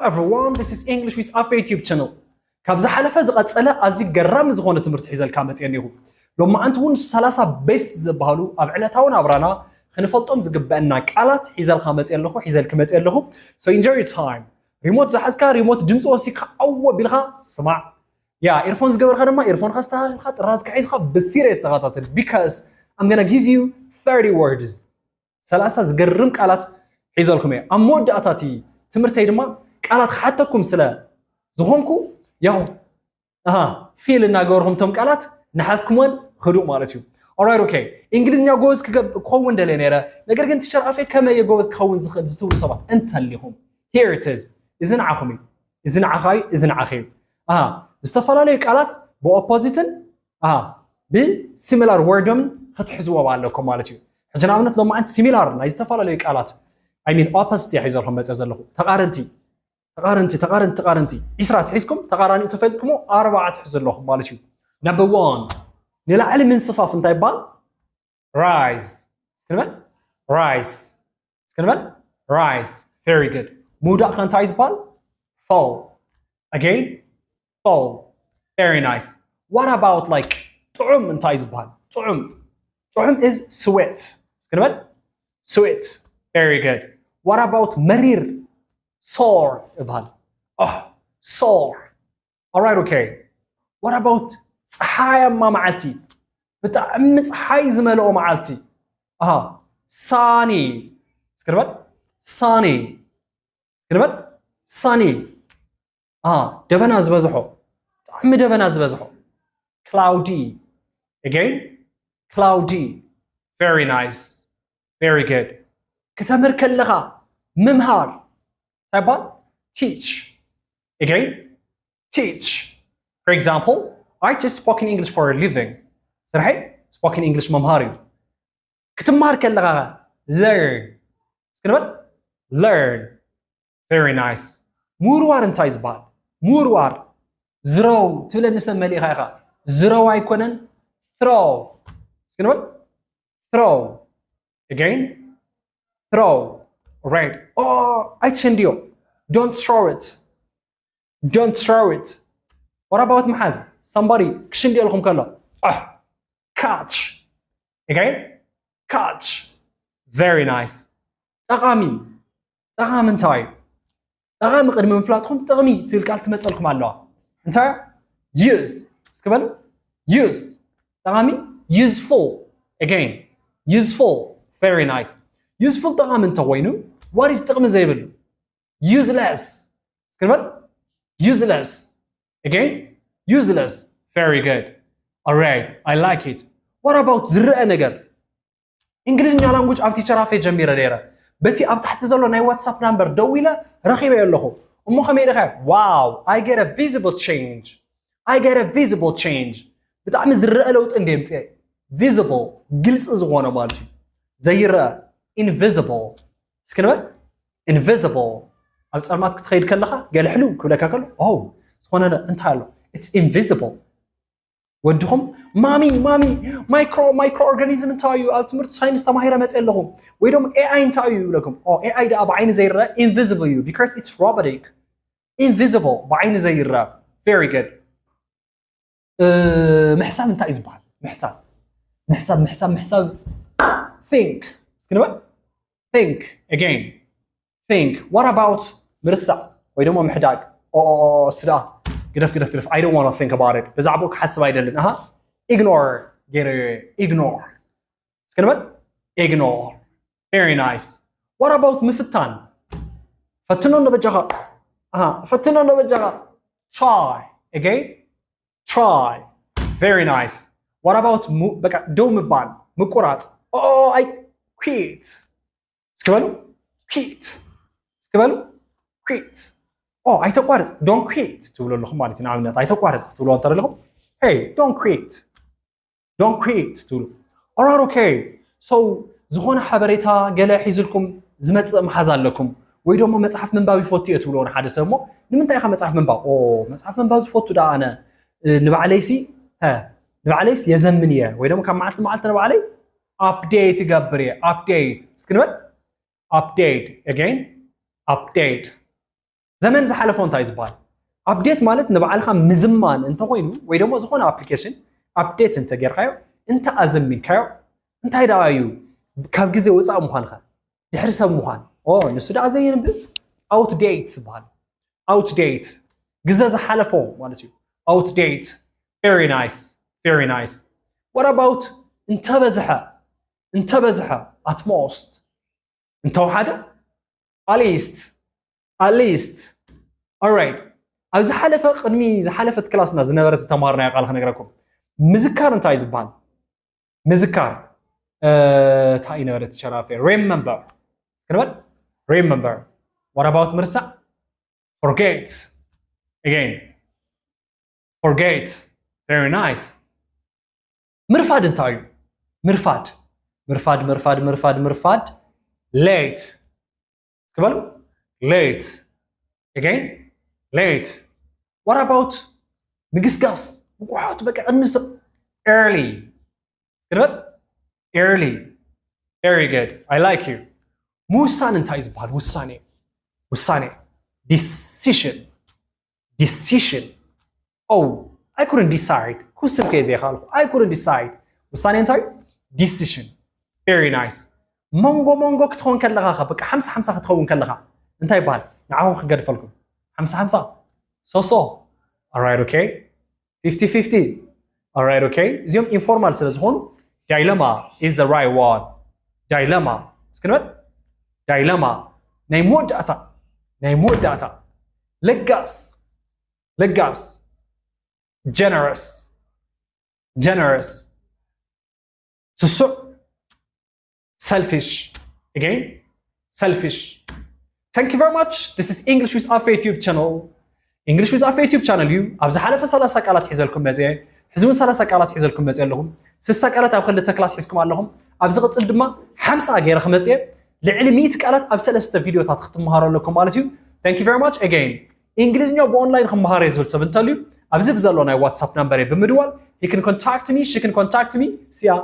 Everyone, this is English with Afe YouTube channel. ካብ ዝሓለፈ ዝቐጸለ ኣዝዩ ገራሚ ዝኾነ ትምህርቲ ሒዘልካ መጽየ ኣለኹ። ሎማዓንቲ እውን ሰላሳ ቤስት ዝበሃሉ ኣብ ዕለታዊ ናብራና ክንፈልጦም ዝግበአና ቃላት ሒዘልካ መጽየ ኣለኹ፣ ሒዘልክ መጽየ ኣለኹ። So enjoy your time. ሪሞት ዝሓዝካ ሪሞት ድምፂ ወሲካ ኣዎ ቢልካ ስማዕ። ያ ኤርፎን ዝገበርካ ድማ ኤርፎንካ ኣስተኻኺልካ ጥራዝካ ሒዝካ ብሲሪየስ ተኸታተል። Because I'm gonna give you thirty words. ሰላሳ ዝገርም ቃላት ሒዘልኩም እየ። ኣብ መወዳእታ እቲ ትምህርተይ ድማ ቃላት ክሓተኩም ስለ ዝኾንኩ ያው ኣሃ ፊል እናገበርኩም እቶም ቃላት ንሓዝኩምዎን ክዱ ማለት እዩ። Alright, okay. እንግሊዝኛ ጎበዝ ክገብ- ክኸውን ደልየ ነይረ፣ ነገር ግን ቲቸር ኣፌ ከመይ እየ ጎበዝ ክኸውን ዝኽእል ዝትብሉ ሰባት እንተሊኹም፣ here it is. እዚ ንዓኹም እዩ። እዚ ንዓኻ እዩ። እዚ ንዓኺ እዩ። ኣሃ ዝተፈላለዩ ቃላት ብኦፖዚትን ኣሃ ብሲሚላር ወርዶምን ክትሕዝዎም ኣለኩም ማለት እዩ። ሕጂ ንኣብነት ሎማዓንቲ ሲሚላር ናይ ዝተፈላለዩ ቃላት I mean opposite እየ ሒዘልኩም መፅእ ዘለኹ። ተቃረንቲ ተቃረንቲ ተቃረንቲ ተቃረንቲ ዒስራ ትሒዝኩም ተቃራኒኡ ተፈልጥኩሞ ኣርባዓ ትሕዙ ኣለኹም ማለት እዩ። Number one ንላዕሊ ምንስፋፍ እንታይ ይባል? Rise። እስኪ ንበል rise። እስኪ ንበል rise። Very good። ምውዳቕ ከ እንታይ ዝበሃል? Fall። Again fall። Very nice። What about like ጥዑም እንታይ ዝበሃል? ጥዑም ጥዑም is sweet። እስኪ ንበል sweet። Very good። What about መሪር? Sour ይበሃል። Oh, sour። Alright, okay. What about ፀሓያማ መዓልቲ? ብጣዕሚ ፀሓይ ዝመልኦ መዓልቲ። ኣሃ ሳኒ። እስኪ ንበል ሳኒ። እስኪ ንበል ሳኒ። ኣሃ ደበና ዝበዝሖ። ብጣዕሚ ደበና ዝበዝሖ። Cloudy። Again cloudy። Very nice። Very good። ክተምህር ከለኻ ምምሃር እንታይ ይባል? Teach። Again teach። For example I just spoken English for a living። ስርሐይ spoken English ምምሃር እዩ። ክትምሃር ከለኻ learn። እስኪ ንበል learn። Very nice። ምውርዋር እንታይ ዝበሃል? ምውርዋር ዝረው ትብለኒ ሰብ መሊእኻ ኢኻ። ዝረው ኣይኮነን throw። እስኪ ንበል throw። Again throw። Right. Oh ኣይትሸንድዮ። Don't throw it. Don't throw it። What about ምሓዝ? Somebody ክሽንድየልኩም ከሎ catch። Again catch። Very nice። ጠቓሚ። ጠቓሚ እንታይ እዩ? ጠቓሚ ቅድሚ ምፍላጥኩም ጥቕሚ ትብል ቃል ትመፀልኩም ኣለዋ። እንታይ use እስኪ በሉ። Use ጠቓሚ። Useful። Again useful። Very nice። Useful ጠቓሚ እንተኮይኑ what is ጥቕሚ ዘይብሉ? Useless። እስኪ ንበል useless። Again useless። Very good። Alright I like it። What about ዝረአ ነገር? እንግሊዝኛ ላንጉጅ ኣብ ቲቸር ኣፌ ጀሚረ ነይረ። በቲ ኣብ ታሕቲ ዘሎ ናይ ዋትሳፕ ናምበር ደዊለ ረኺበዮ ኣለኹ። እሞ ከመይ ኢልካ? Wow I get a visible change። I get a visible change። ብጣዕሚ ዝረአ ለውጢ እንደ የምፅአ። Visible ግልፂ ዝኾነ ማለት እዩ። ዘይረአ invisible። እስኪ ንበል invisible። ኣብ ፀልማት ክትኸይድ ከለኻ ገለ ሕልው ክብለካ ከሎ ኦ ዝኾነ እንታይ ኣሎ? It's invisible። ወድኹም ማሚ ማሚ ማይክሮ ማይክሮ ኦርጋኒዝም እንታይ እዩ? ኣብ ትምህርቲ ሳይንስ ተማሂረ መፅእ ኣለኹ። ወይ ደሞ ኤኣይ እንታይ እዩ ይብለኩም። ኤኣይ ደኣ ብዓይኒ ዘይረአ invisible እዩ። Because it's robotic። Invisible ብዓይኒ ዘይረአ። Very good። ምሕሳብ እንታይ እዩ ዝበሃል? ምሕሳብ ምሕሳብ ምሕሳብ ምሕሳብ think እስኪ ንበል think again think what about ምርሳዕ ወይ ደሞ ምሕዳግ? ኦ ስዳ ግደፍ ግደፍ ግደፍ። I don't want to think about it። ብዛዕባኡ ክሓስብ ኣይደልን። ኣሃ ignore ገይረ ignore እስኪ ንበል ignore። Very nice። What about ምፍታን? ፈትኖ እንዶ በጃኻ። ኣሃ ፈትኖ እንዶ በጃኻ። Try again try። Very nice። What about በቃ ደው ምባል ምቁራፅ? Oh I quit እስኪ በሉ quit እስኪ በሉ quit። ኦ ኣይተቋርፅ don't quit ትብሉ ኣለኹም ማለት እዩ። ንኣብነት ኣይተቋርፅ ክትብልዎ እንተለኹም hey don't quit don't quit ትብሉ። Alright okay። So ዝኾነ ሓበሬታ ገለ ሒዝልኩም ዝመፅእ መሓዝ ኣለኩም ወይ ደሞ መፅሓፍ ምንባብ ይፈቱ እየ ትብልዎ ንሓደ ሰብ እሞ ንምንታይ ኢኻ መፅሓፍ ምንባብ? ኦ መፅሓፍ ምንባብ ዝፈቱ ደኣ ኣነ ንባዕለይሲ ንባዕለይስ የዘምን እየ ወይ ደሞ ካብ መዓልቲ መዓልቲ ንባዕለይ update ይገብር እየ። Update እስኪ ንበል update again update። ዘመን ዝሓለፎ እንታይ ዝበሃል? ኣፕዴት ማለት ንባዕልኻ ምዝማን እንተኾይኑ ወይ ደግሞ ዝኾነ ኣፕሊኬሽን ኣፕዴት እንተጌርካዮ እንተኣዘሚንካዮ እንታይ ደኣ እዩ ካብ ግዜ ወፃእ ምዃንካ ድሕሪ ሰብ ምዃን ንሱ ደኣ ዘየንብብ ኣውትዴት ዝበሃል ኣውትዴት ግዘ ዝሓለፎ ማለት እዩ ኣውትዴት very nice very nice what about እንተበዝሐ እንተበዝሐ at most እንተወሓደ at least at least alright ኣብ ዝሓለፈ ቅድሚ ዝሓለፈት ክላስና ዝነበረ ዝተማሃርናዮ ቃል ክነግረኩም ምዝካር እንታይ ዝበሃል ምዝካር እንታይ እዩ ነበረ ትሸራፌ remember እስክንበል remember what about ምርሳዕ forget again forget very nice ምርፋድ እንታይ እዩ ምርፋድ ምርፋድ ምርፋድ ምርፋድ ምርፋድ late እስክበሉ late again late what about ምግስጋስ ምቁሓት በቃ ቅድሚ ዝተ early እስክንበል early very good I like you ምውሳን እንታይ እዩ ዝበሃል ውሳኔ ውሳኔ decision decision oh I couldn't decide ክውስን ከየ ዘይኻልኩ I couldn't decide ውሳኔ እንታይ decision very nice መንጎ መንጎ ክትኸውን ከለኻ በቃ ሓምሳ ሓምሳ ክትኸውን ከለኻ እንታይ ይበሃል ንዓኹም ክገድፈልኩም ሓምሳ ሓምሳ so so alright okay fifty fifty alright okay እዚኦም informal ስለ ዝኾኑ dilemma is the right one dilemma እስክንበል dilemma ናይ መወዳእታ ናይ መወዳእታ ለጋስ ለጋስ generous generous ስሱዕ selfish again selfish thank you very much this is English with Afe YouTube channel English with Afe YouTube channel እዩ ኣብ ዝሓለፈ ሰላሳ ቃላት ሒዘልኩም መፅየ ሕዚ እውን ሰላሳ ቃላት ሒዘልኩም መፅየ ኣለኹም ስሳ ቃላት ኣብ ክልተ ክላስ ሒዝኩም ኣለኹም ኣብ ዝቕፅል ድማ ሓምሳ ገይረ ክመፅየ ልዕሊ ሚእቲ ቃላት ኣብ ሰለስተ ቪድዮታት ክትመሃሩ ኣለኩም ማለት እዩ thank you very much again እንግሊዝኛ ብኦንላይን ክመሃር እየ ዝብል ሰብ እንተልዩ ኣብዚ ብዘሎ ናይ ዋትሳፕ ናምበር ብምድዋል he can contact me she can contact me see ya